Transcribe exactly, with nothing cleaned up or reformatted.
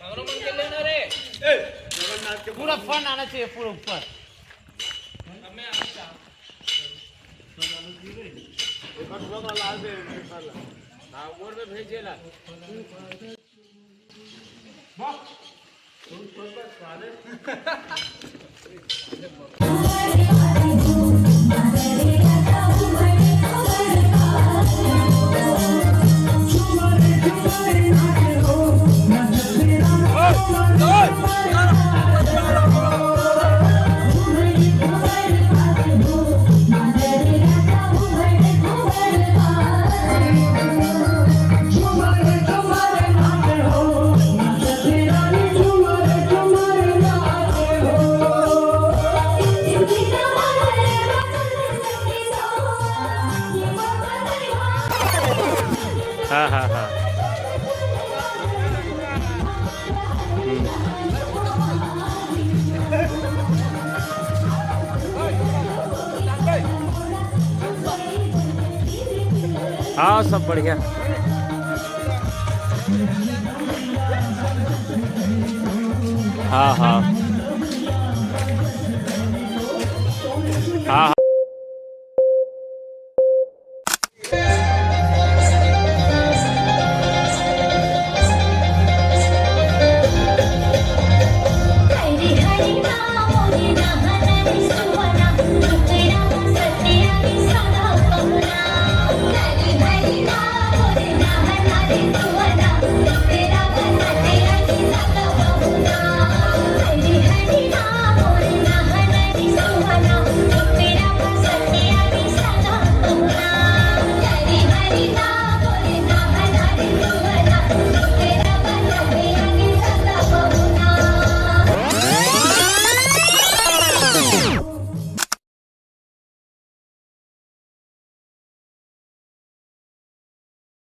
हमरो मन के लेना रे। पूरा फन आना चाहिए, पूरा ऊपर। हाँ, ऊपर में भेजे ला। हाँ, हाँ, हाँ। हम्म। हाँ, सब बढ़िया। हाँ, हाँ। हाँ,